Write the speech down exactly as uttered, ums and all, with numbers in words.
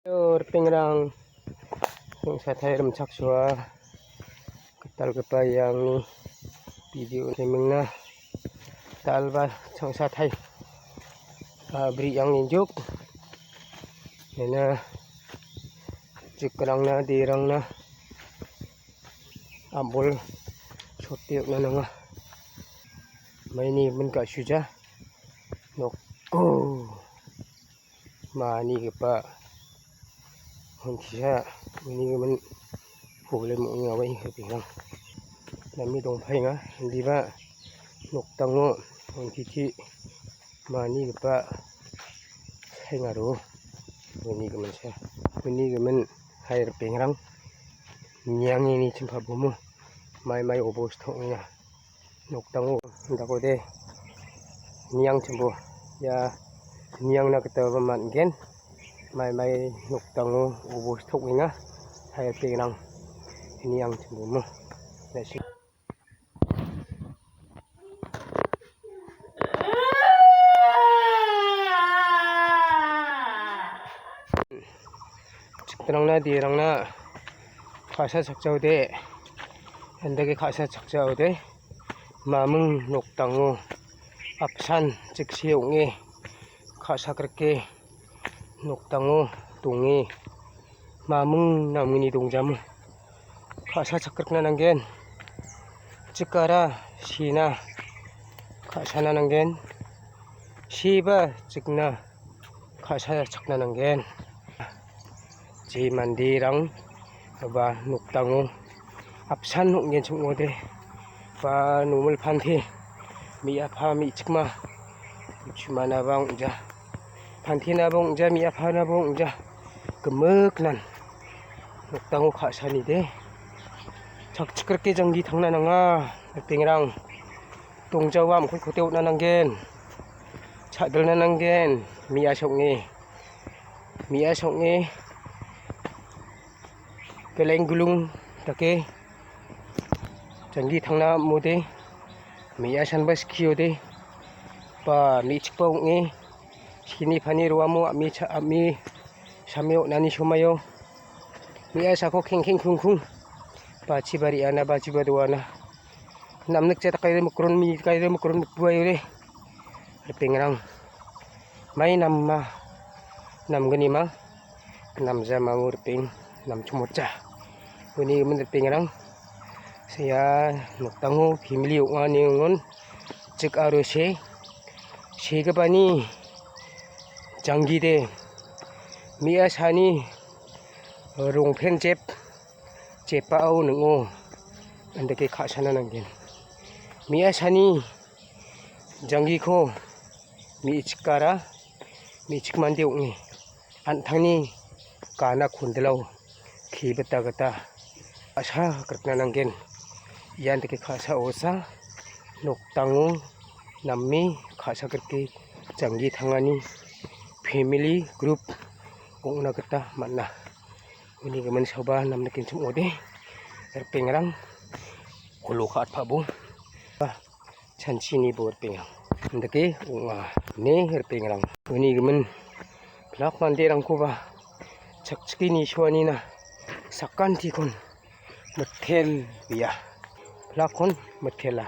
Hello, ripengrang, chongsatai rimchaksoa, gitalgipa iangni video-o nemingna, gitalba chongsatai, a, briangni juk, nena, jikrangna, dirangna, a·bol sote on·a nanga. Maini gimin ga·suja nokko manigipa honkisa uni gimin problem ong·enga, ripengrang. Name dongpaenga, indiba nokdango honkiti manigipa saengaro uni giminsa. Uni gimin hai ripengrang, niangni chimpabomo mai mai obosta ong·enga. Nokdango dakode niangchimbo ia niangna gitaba man·gen. Mai mai nokdango obosta ong·enga. Hai ripengrang, niangchimbomo. Chikrangna, dirangna ka·sa chakjaode, andake ka·sa chakjaode, maming nokdango apsan chikse ong·e ka·sagrike nokdango donge maming namgni dongjamo ka·sa chakrikna nanggen. Chikara sina ka·sana nanggen. Siba chikna ka·sa chakna nanggen. Je manderang ba nokdango apsan ong·genchim ong·ode, ba nomil pante, me·apa me·chikma, chumanaba ong·ja, pantenaba ong·ja, me·apanaba ong·ja, gimiknan nokdango ka·sanide, chakchikrike janggi tangna nanga, ripengrang. Dongjawa am·kolkote on·a nanggen. Cha·dilna nanggen. Me·asa ong·e. Me·asa ong·e. Geleng gulung dake janggi tangna am·ode. Me·asanba skiode. Ba me·chikba ong·e. Sini pani roamo a·mi cha-, a·mi same on·ani somaio. Me·asako kengkeng krungkrung. Bachiba re·ana, bachiba doana. Namnikja dakaide mikrun, mi dakaide mikrun mikbuaire. Ripengrang. Mai namma, namgnima, namja mangu ripeng, namchimocha. Uni gimin ripengrang. Sia nokdango family ong·a ine ong·on. Chik aro se, segipani janggide, me·asani rongpen jep, jepao ning·o, andake ka·sana nanggen. Me·asani janggiko me·chikara, me·chik mande ong·e, an·tangni gana kondilao kebita gita a·sa grikna nanggen. Ian dake ka·sa osa nokdango name ka·sa grike janggi tangani family group ong·na gita man·a. Uni gimin saoba namnikenchim ong·ode, ripengrang, kolo ka·atpabo. Chanchini bo ripengrang. Indake ong·a ine ripengrang. Uni gimin pilak manderangkoba chakchike nisoanina sakantikon mitelbea. Pilakkon mitela.